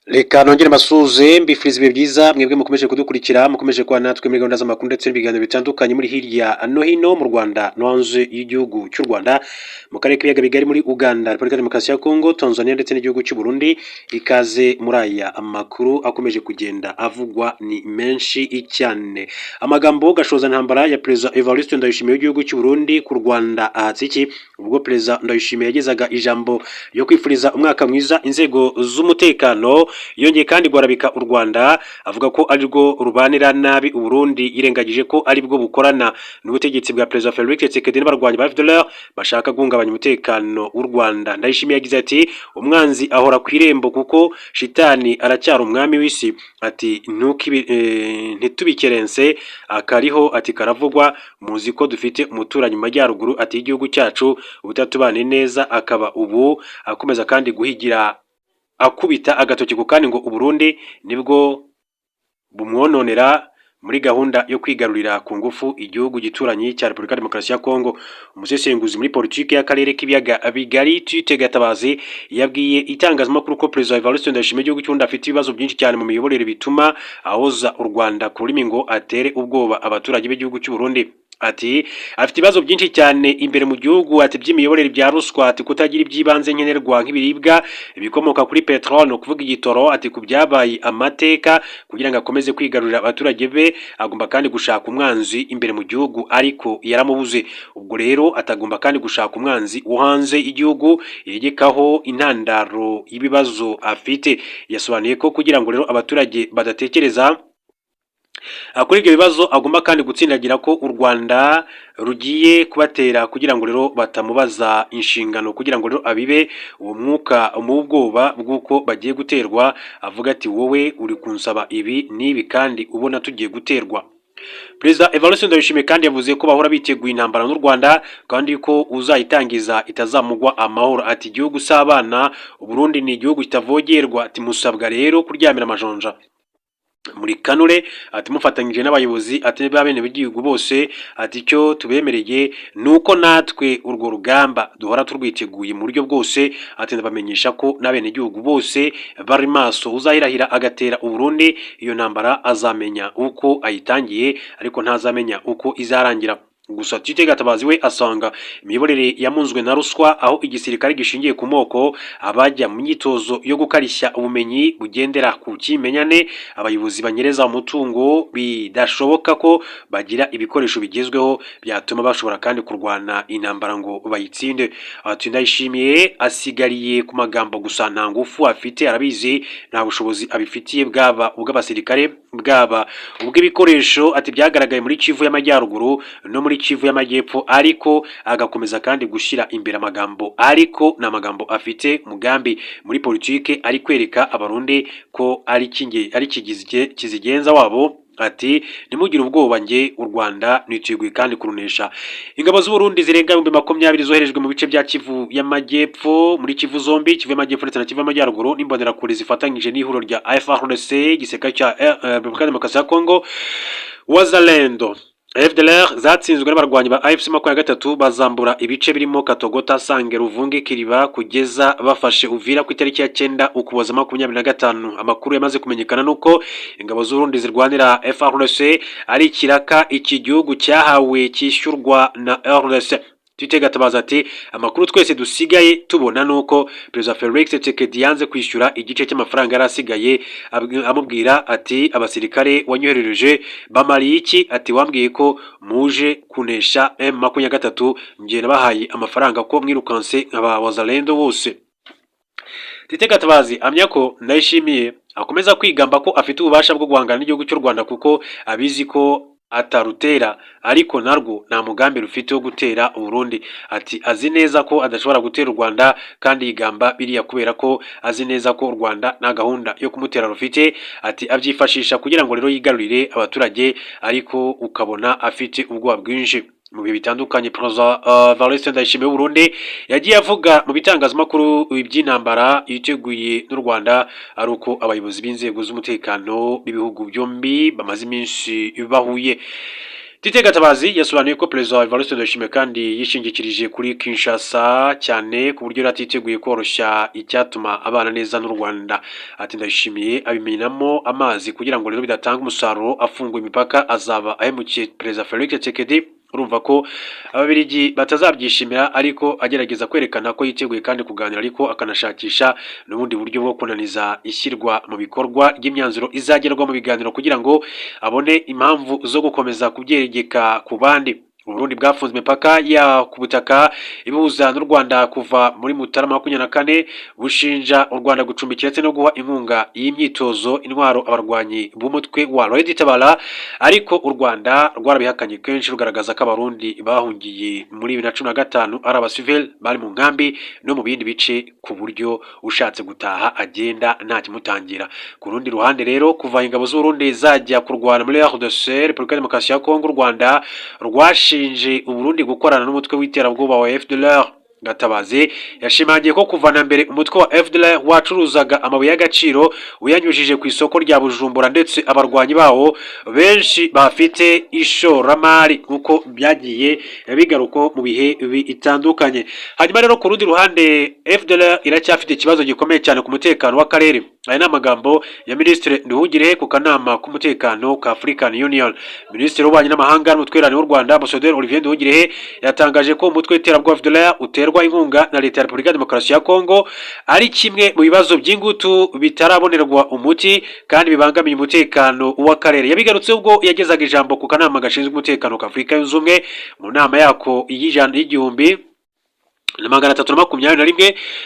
Reka nongere mbasuhuze, mbifuriza ibihe byiza mwebwe mukomeje kudukurikira, mukomeje kuba natwe muri gahunda z'amakuru ndetse n'ibiganiro bitandukanye muri hirya no hino mu Rwanda no hanze y'igihugu cy'u Rwanda, mu karere k'ibiyaga bigari, muri Uganda, Repubulika ya Demokarasi ya Kongo, Tanzania ndetse n'igihugu cy'u Burundi. Ikaze muri aya amakuru akomeje kugenda avugwa, ni menshi cyane. Amagambo gashoza ntambara ya Perezida Evariste Ndayishimiye w'igihugu cy'u Burundi ku Rwanda ahatse iki? Ubwo Perezida Ndayishimiye yagezaga ijambo ryo kwifuriza umwaka mwiza inzego z'umutekano, yongeye kandi guharabika u Rwanda, avuga ko arirwo rubanira nabi u Burundi, yirengagije ko aribwo bukorana n'ubutegetsi bwa Perezida Felix Tshisekedi n'abarwanyi ba FDLR bashaka guhungabanya umutekano w'u Rwanda. Ndayishimiye yagize ati: "Umwanzi ahora ku irembo kuko shitani aracyari umwami w'isi." Ati: "Ntitubikerense akariho." Ati: "Karavugwa, muzi ko dufite umuturanyi mu majyaruguru." Ati: "Igihugu cyacu ubutatubane neza, akaba ubu akomeza kandi guhigira akubita agatoki ku kandi ngo Uburundi nibwo bumwononera muri gahunda yo kwigarurira ku ngufu igihugu gituranyi cya Repubulika ya Demokarasi ya Kongo." Umusesenguzi muri politiki y'akarere k'ibiyaga bigari, Tite Gatabazi, yabwiye itangazamakuru ko Perezida Evariste Ndayishimiye igihugu cy'u Burundi afite ibibazo byinshi cyane mu miyoborere, bituma ahoza u Rwanda ku rurimi ngo atere ubwoba abaturage b'igihugu cy'u Burundi. Ati: "Afite ibibazo byinshi cyane imbere mu gihugu." Ati: "By'imiyoborere, bya ruswa." Ati: "Kutagira iby'ibanze nkenerwa nk'ibiribwa, ibikomoka kuri peteroli, ni ukuvuga igitoro." Ati: "Ku byabaye amateka, kugira ngo akomeze kwigarurira abaturage be, agomba kandi gushaka umwanzi imbere mu gihugu, ariko yaramubuze. Ubwo rero atagomba kandi gushaka umwanzi wo hanze y'igihugu yegekaho intandaro y'ibibazo afite." Yasobanuye ko kugira ngo rero abaturage badatekereza kuri ibyo bibazo, agomba kandi gutsindagira ko u Rwanda rugiye kubatera, kugira ngo rero batamubaza inshingano, kugira ngo rero abibe uwo mwuka mu bwoba bw'uko bagiye guterwa, avuga ati: "Wowe uri kunsaba ibi n'ibi kandi ubona tugiye guterwa." Perezida Evariste Ndayishimiye kandi yavuze ko bahora biteguye intambara n'u Rwanda, kandi ko uzayitangiza itazamugwa amahoro. Ati: "Igihugu si abana, Burundi ni igihugu kitavogerwa." Ati: "Musabwa rero kuryamira amajonja muri kanure." Ati: "Mufatanyije n'abayobozi," ati, "bene b'igihugu bose," ati, "icyo tubemereye ni uko natwe urwo rugamba duhora turwiteguye mu buryo bwose." Ati: "Ndabamenyesha ko n'abenegihugu bose bari maso, uzahirahira agatera Uburundi, iyo ntambara azamenya uko ayitangiye ariko ntazamenya uko izarangira." Gusa Tite Gatabazi we asanga imiyoborere yamunzwe na ruswa, aho igisirikare gishingiye ku moko, abajya mu myitozo yo gukarishya ubumenyi bugendera ku kimenyane, abayobozi banyereza umutungo, bidashoboka ko bagira ibikoresho bigezweho byatuma bashobora kandi kurwana intambara ngo bayitsinde. Ati: "Ndayishimiye asigariye ku magambo gusa, nta ngufu afite, arabizi, nta bushobozi abifitiye, bwaba ubw'abasirikare, bwaba ubw'ibikoresho." Ati: "Byagaragaye muri Kivu y'Amajyaruguru no muri Kivu y'Amajyepfo, ariko agakomeza kandi gushyira imbere amagambo, ariko ni amagambo afite umugambi muri politike, ari kwereka Abarundi ko ari kizigenza wabo." Ati: "Ntimugire ubwoba, njye u Rwanda niteguye kandi kurunesha." Ingabo z'Uburundi zirenga 20,000 zoherejwe mu bice bya Kivu y'Amajyepfo, muri Kivu zombi, Kivu y'Amajyepfo ndetse na Kivu y'Amajyaruguru, n'Imbonerakure zifatanyije n'ihuriro rya FARDC, gisirikare cya Repubulika ya Demokarasi ya Kongo, Wazalendo, FDLR zatsinzwe n'abarwanyi ba AFC 23, bazambura ibice birimo Katogota, Sange, Ruvungi, Kiriba, kugeza bafashe Uvira ku itariki ya 9 Ukuboza 25. Amakuru yamaze kumenyekana nuko ingabo z'Uburundi zirwanira FARDC ari ikiraka iki gihugu cyahawe cyishyurwa na RDC. Tite Gatabazi ati: "Amakuru twese dusigaye tubona nuko Perezida Felix Tshisekedi yanze kwishyura igice cy'amafaranga yari asigaye, amubwira ati: 'Abasirikare wanyoherereje bamariye iki?' Ati: 'Wambwiye ko muje kunesha M23, njye nabahaye amafaranga ko mwirukanse nkaba Wazalendo bose.'" Tite Gatabazi amya ko Ndayishimiye akomeza kwigamba ko afite ububasha bwo guhangana n'igihugu cy'u Rwanda kuko abizi ko atarutera, ariko narwo nta mugambi rufite wo gutera Uburundi. Ati: "Azi neza ko adashobora gutera u Rwanda, kandi yigamba biriya kubera ko azi neza ko u Rwanda nta gahunda yo kumutera rufite." Ati: "Abyifashisha kugira ngo rero yigarurire abaturage, ariko ukabona afite ubwoba bwinshi." Mu bihe bitandukanye, Perezida Evariste Ndayishimiye w'u Burundi yagiye avuga mu bitangazamakuru iby'intambara yiteguye n'u Rwanda, ari uko abayobozi b'inzego z'umutekano b'ibihugu byombi bamaze iminsi bahuye. Tite Gatabazi yasobanuye ko Perezida wa Evariste Ndayishimiye kandi yishingikirije kuri Kinshasa cyane, ku buryo yari atiteguye koroshya icyatuma abana neza n'u Rwanda. Ati: "Ndayishimiye abimenamo amazi kugira ngo rero bidatanga umusaruro afunguye imipaka, azaba ahemukiye Perezida Felix Tshisekedi." Urumva ko Ababiligi batazabyishimira, ariko agerageza kwerekana ko yiteguye kandi kuganira, ariko akanashakisha n'ubundi buryo bwo kunaniza ishyirwa mu bikorwa ry'imyanzuro izagerwa mu biganiro, kugira ngo abone impamvu zo gukomeza kubyegeka ku bandi. Uburundi bwafunze imipaka ya ku butaka ibuhuza n'u Rwanda kuva muri Mutarama 24, bushinja u Rwanda gucumbikira ndetse no guha inkunga y'imyitozo, intwaro abarwanyi b'umutwe wa RED Tabara, ariko u Rwanda rwarabihakanye kenshi, rugaragaza ko Abarundi bahungiye muri 2015 ari abasivili bari mu nkambi no mu bindi bice, ku buryo ushatse gutaha agenda nta kimutangira. Ku rundi ruhande rero, kuva ingabo z'Uburundi zajya kurwana muri RDC, Repubulika ya Demokarasi ya Kongo, u Rwanda rwashinje Uburundi gukorana n'umutwe w'iterabwoba wa FDLR. Gatabazi yashimangiye ko kuva na mbere umutwe wa FDLR wacuruzaga amabuye y'agaciro uyanyujije ku isoko rya Bujumbura, ndetse abarwanyi bawo benshi bafite ishoramari, nk'uko byagiye bigaruka mu bihe bitandukanye. Hanyuma rero, ku rundi ruhande, FDLR iracyafite ikibazo gikomeye cyane ku mutekano w'akarere. Aya ni amagambo ya Minisitiri Nduhungirehe ku kanama k'umutekano ka African Union. Minisitiri w'Ububanyi n'Amahanga n'Ubutwererane w'u Rwanda, Ambasaderi Olivier Nduhungirehe, yatangaje ko umutwe w'iterabwoba FDLR uterwa inkunga na Leta ya Repubulika ya Demokarasi ya Kongo ari kimwe mu bibazo by'ingutu bitarabonerwa umuti kandi bibangamiye umutekano w'akarere. Yabigarutse ubwo yagezaga ijambo ku kanama gashinzwe umutekano ka Afurika Yunze Ubumwe mu nama yako y'ijana y'1321.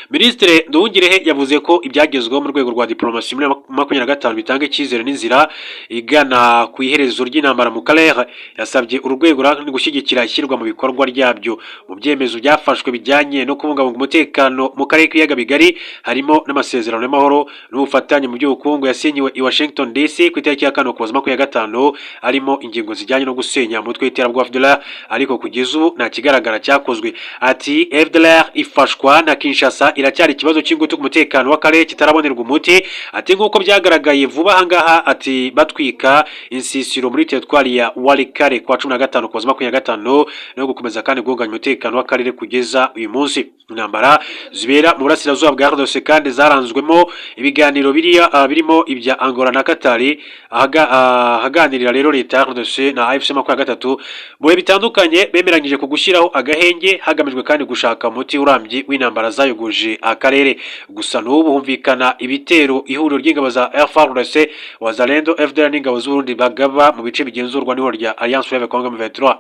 Minisitiri Nduhungirehe yavuze ko ibyagezweho mu rwego rwa diplomasi muri 25 bitanga icyizere n'inzira igana ku iherezo ry'intambara mu karere. Yasabye uru rwego gushyigikira ishyirwa mu bikorwa ryabyo. Mu byemezo byafashwe bijyanye no kubungabunga umutekano mu karere k'ibiyaga bigari, harimo n'amasezerano y'amahoro n'ubufatanye mu by'ubukungu yasinyiwe i Washington DC ku itariki ya 4 Ukuboza 25, harimo ingingo zijyanye no gusenya umutwe w'iterabwoba FDLR, ariko kugeza ubu nta kigaragara cyakozwe. Ati: "FDLR ifashwa na Kinshasa iracyari ikibazo cy'ingutu ku mutekano w'akarere kitarabonerwa umuti." Ati: "Nk'uko byagaragaye vuba aha ngaha," ati, "batwika insisiro muri teritwari ya Walikale kwa 15 Ukuboza 25, no gukomeza kandi guhungabanya umutekano w'akarere kugeza uyu munsi." Intambara zibera mu burasirazuba bwa RDC kandi zaranzwemo ibiganiro biriya birimo ibya Angola na Katari, ahaganirira rero leta ya RDC na AFC 23 mu bihe bitandukanye, bemeranyije ku gushyiraho agahenge hagamijwe kandi gushaka umuti urambye w'intambara zayogoje akarere. Gusa n'ubu humvikana ibitero ihuriro ry'ingabo za FARDC, Wazalendo, FDLR n'ingabo z'Uburundi bagaba mu bice bigenzurwa n'ihuriro rya Alliance Fleuve Congo M23.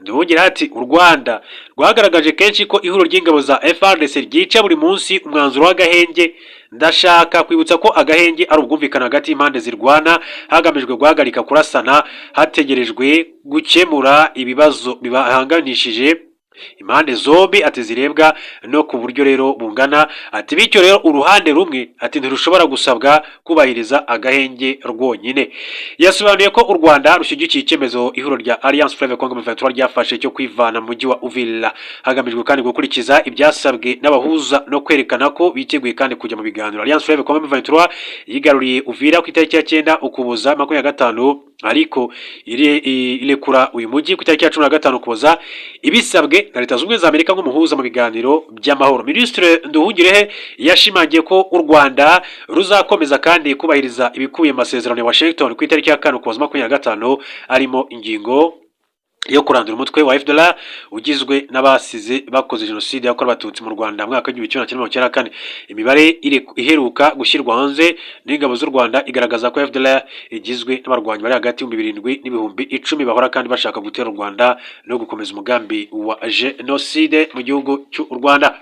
Nduhungirehe ati: "U Rwanda rwagaragaje kenshi ko ihuriro ry'ingabo za FARDC ryica buri munsi umwanzuro w'agahenge. Ndashaka kwibutsa ko agahenge ari ubwumvikane hagati y'impande zirwana, hagamijwe guhagarika kurasana, hategerejwe gukemura ibibazo bibahanganishije impande zombi," ati, "zirebwa no ku buryo rero bungana." Ati: "Bityo rero uruhande rumwe," ati, "ntirushobora gusabwa kubahiriza agahenge rwonyine." Yasobanuye ko u Rwanda rushyigikiye icyemezo ihuriro rya Alliance Fleuve Congo M23 ryafashe cyo kwivana mu mujyi wa Uvira, hagamijwe kandi gukurikiza ibyasabwe n'abahuza no kwerekana ko biteguye kandi kujya mu biganiro. Alliance Fleuve Congo M23 yigaruriye Uvira ku itariki ya 9 Ukuboza 25, ariko irekura uyu mujyi ku itariki ya 15 Ukuboza, ibisabwe na Leta Zunze Ubumwe za Amerika nk'umuhuza mu biganiro by'amahoro. Minisitiri Nduhungirehe yashimangiye ko u Rwanda ruzakomeza kandi kubahiriza ibikubiye mu masezerano ya Washington ku itariki ya 4 Ukuboza 25, arimo ingingo yo kurandura umutwe wa FDLR ugizwe n'abasize bakoze jenoside yakorewe Abatutsi mu Rwanda mu mwaka w'1994. Imibare iheruka gushyirwa hanze n'ingabo z'u Rwanda igaragaza ko FDLR igizwe n'abarwanyi bari hagati y'ibihumbi 7 n'ibihumbi 10, bahora kandi bashaka gutera u Rwanda no gukomeza umugambi wa jenoside mu gihugu cy'u Rwanda.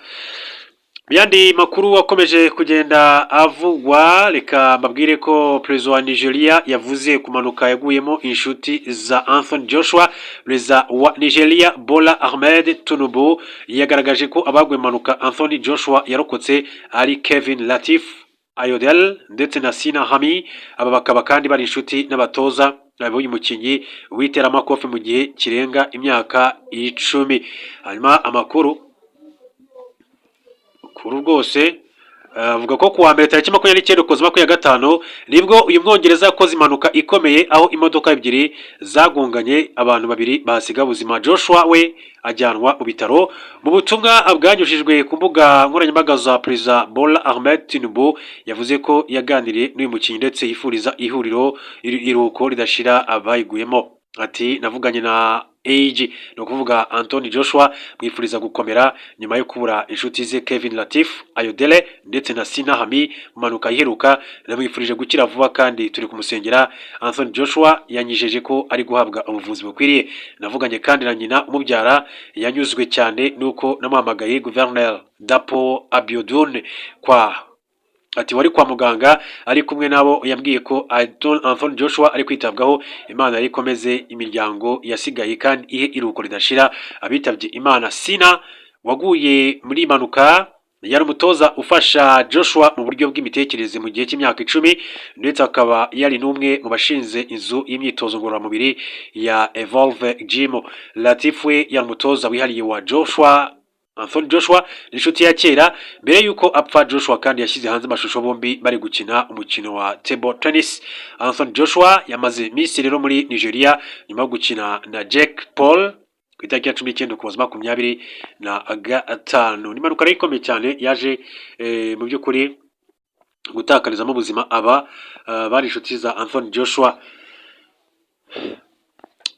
Mu yandi makuru akomeje kugenda avugwa, reka mbabwire ko perezida wa Nigeria yavuze ku mpanuka yaguyemo inshuti za Anthony Joshua. Perezida wa Nigeria, Bola Ahmed Tinubu, yagaragaje ko abaguye mu mpanuka Anthony Joshua yarokotse ari Kevin Latif Ayodele ndetse na Sina Hami. Aba bakaba kandi bari inshuti n'abatoza b'uyu mukinnyi w'iteramakofe mu gihe kirenga imyaka 10. Hanyuma amakuru kuru rwose Avuga ko kuwa mbere tariki 29 Ukuboza 25 nibwo uyu Mwongereza yakoze impanuka ikomeye, aho imodoka ebyiri zagonganye, abantu babiri bahasiga ubuzima. Joshua we ajyanwa mu bitaro. Mu butumwa bwanyujijwe ku mbuga nkoranyambaga za Perezida Bola Ahmed Tinubu, yavuze ko yaganiriye n'uyu mukinnyi ndetse yifuriza ihuriro iruhuko ridashira abayiguyemo. Ati: "Navuganye na AJ, ni ukuvuga Anthony Joshua, mwifuriza gukomera nyuma yo kubura inshuti ze Kevin Latif Ayodele ndetse na Sina Hami mu mpanuka iheruka. Namwifurije gukira vuba kandi turi kumusengera. Anthony Joshua yanyijeje ko ari guhabwa ubuvuzi bukwiriye. Navuganye kandi na nyina umubyara, yanyuzwe cyane nuko namuhamagaye. Guverineri Dapo Abiodun kwa ati wari kwa muganga ari kumwe nabo yambwiye ko Anthony Joshua ari kwitabwaho. Imana yari ikomeze imiryango yasigaye kandi ihe iruhuko ridashira abitabye Imana." Sina waguye muri impanuka yari umutoza ufasha Joshua mu buryo bw'imitekerereze mu gihe cy'imyaka 10, ndetse akaba yari n'umwe mu bashinze inzu y'imyitozo ngororamubiri ya Evolve Gym. Latif we yari umutoza wihariye wa Joshua. Anthony Joshua ni inshuti ya kera. Mbere y'uko apfa, Joshua kandi yashyize hanze amashusho bombi bari gukina umukino wa table tennis. Anthony Joshua yamaze iminsi rero muri Nigeria nyuma yo gukina na Jake Paul ku itariki ya 19 Ukuboza 25. Ni impanuka rero ikomeye cyane yaje mu by'ukuri gutakarizamo ubuzima aba bari inshuti za Anthony Joshua.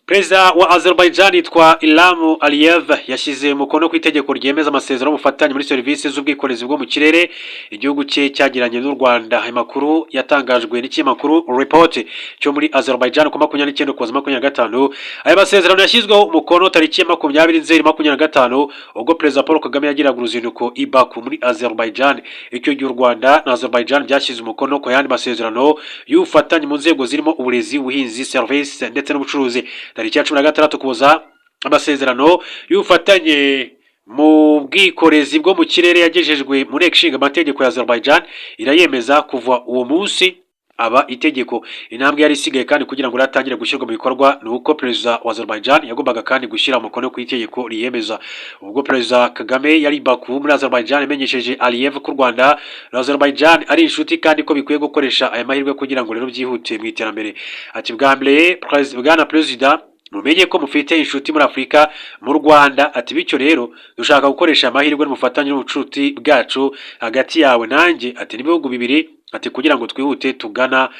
Perezida wa Azerbaijan yitwa Ilham Aliyev yashyize umukono ku itegeko ryemeza amasezerano y'ubufatanye muri serivisi z'ubwikorezi bwo mu kirere igihugu cye cyagiranye n'u Rwanda. Aya makuru yatangajwe n'ikinyamakuru Report cyo muri Azerbaijan ku 29 Ukuboza 25. Aya masezerano yashyizweho umukono tariki ya 20 Nzeri 25, ubwo Perezida Paul Kagame yagiraga uruzinduko i Baku muri Azerbaijan. Icyo gihe u Rwanda na Azerbaijan byashyize umukono ku yandi masezerano y'ubufatanye mu nzego zirimo uburezi, ubuhinzi, serivisi ndetse n'ubucuruzi. Tariki ya 16 Ukuboza amasezerano y'ubufatanye mu bwikorezi bwo mu kirere yagejejwe mu Nteko Ishinga Amategeko ya Azerbaijan, irayemeza. Kuva uwo munsi aba itegeko. Intambwe yari isigaye kandi kugira ngo ratangire gushyirwa mu bikorwa ni uko Perezida wa Azerbaijan yagombaga kandi gushyira umukono ku itegeko riyemeza. Ubwo Perezida Kagame yari Baku muri Azerbaijan, yamenyesheje Aliyev ko u Rwanda na Azerbaijan ari inshuti kandi ko bikwiye gukoresha aya mahirwe kugira ngo rero byihute mu iterambere. Ati: "Bwa mbere, bwana Perezida, mumenye ko mufite inshuti muri Afurika, mu Rwanda." Ati: "Bityo rero dushaka gukoresha amahirwe n'ubufatanye n'ubucuti bwacu hagati yawe nanjye," ati, "n'ibihugu bibiri," ati, "kugira ngo twihute tugana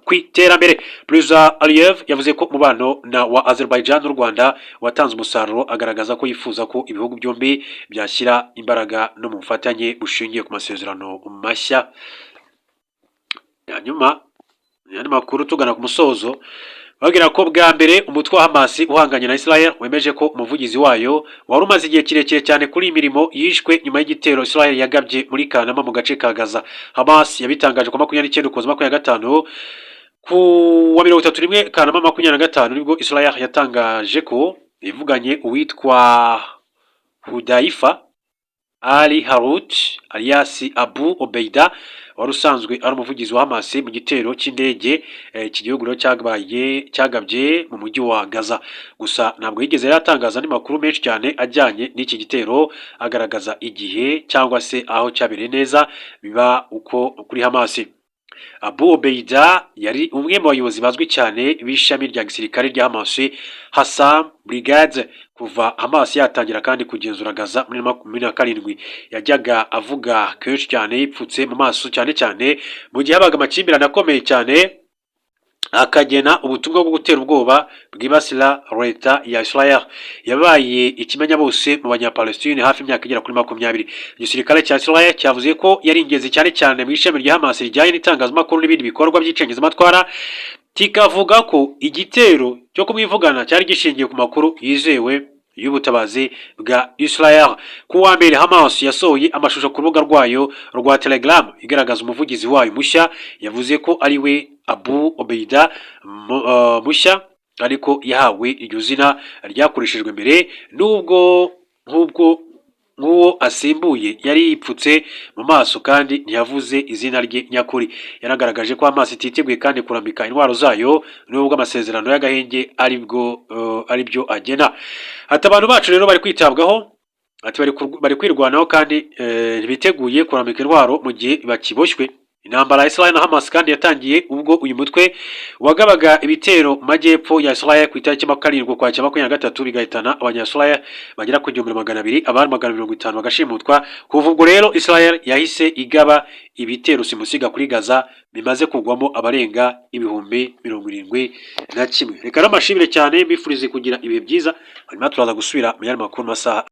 ku iterambere." Perezida Aliyev yavuze ko umubano na wa Azerbaijan n'u Rwanda watanze umusaruro, agaragaza ko yifuza ko ibihugu byombi byashyira imbaraga no mu bufatanye bushingiye ku masezerano mashya. Hanyuma andi makuru tugana ku musozo, babwira ko bwa mbere umutwe wa Hamas uhanganye na Israel wemeje ko umuvugizi wayo wari umaze igihe kirekire cyane kuri iyi mirimo yishwe nyuma y'igitero Israel yagabye muri Kanama mu gace ka Gaza. Hamas yabitangaje ku 29 Ukuboza 25. Ku wa 31 Kanama 25 nibwo Israel yatangaje ko ivuganye uwitwa Hudaifa Ali Harut alias Abu Obeida, wari usanzwe ari umuvugizi wa Hamas, mu gitero cy'indege iki gihugu rero cyagabaye cyagabye mu mujyi wa Gaza. Gusa ntabwo yigeze yatangaza andi makuru menshi cyane ajyanye n'iki gitero, agaragaza igihe cyangwa se aho cyabereye neza. Biba uko kuri Hamas. Abu Obeida yari umwe mu bayobozi bazwi cyane b'ishami rya gisirikare rya Hamas, Qassam Brigade, kuva Hamas yatangira kandi kugenzura Gaza muri 27. Yajyaga avuga kenshi cyane yipfutse mu maso, cyane cyane mu gihe habaga amakimbirane akomeye cyane, akagena ubutumwa bwo gutera ubwoba bwibasira leta ya Israel. Yabaye ikimenya bose mu Banyapalestine hafi imyaka igera kuri 20. Igisirikare cya Israel cyavuze ko yari ingenzi cyane cyane mu ishami rya Hamas rijyanye n'itangazamakuru n'ibindi bikorwa by'icengezamatwara, kikavuga ko igitero cyo kumwivugana cyari gishingiye ku makuru yizewe y'ubutabazi bwa Israel. Ku wa mbere Hamas yasohoye amashusho ku rubuga rwayo rwa Telegram igaragaza umuvugizi wayo mushya. Yavuze ko ari we Abu Obeida mushya, ariko yahawe iryo zina ryakoreshejwe mbere, nubwo nk'ubwo nk'uwo asimbuye yari yipfutse mu maso kandi ntiyavuze izina rye nyakuri. Yanagaragaje ko Hamas ititeguye kandi kurambika intwaro zayo nubwo amasezerano y'agahenge aribwo aribyo agena. Ati: "Abantu bacu rero bari kwitabwaho." Ati bari kwirwanaho kandi ntibiteguye kurambika intwaro mu gihe bakiboshywe. Intambara ya Israel na Hamas kandi yatangiye ubwo uyu mutwe wagabaga ibitero mu majyepfo ya Israel ku itariki 7 Ukwakira 23, bigahitana abanya-Israel bagera ku 1200, abandi 250 bagashimutwa. Kuva ubwo rero Israel yahise igaba ibitero simusiga kuri Gaza bimaze kugwamo abarenga 71,000. Reka rero mbashimire cyane, mbifurize kugira ibihe byiza, hanyuma turaza gusubira mu yandi makuru mu masaha.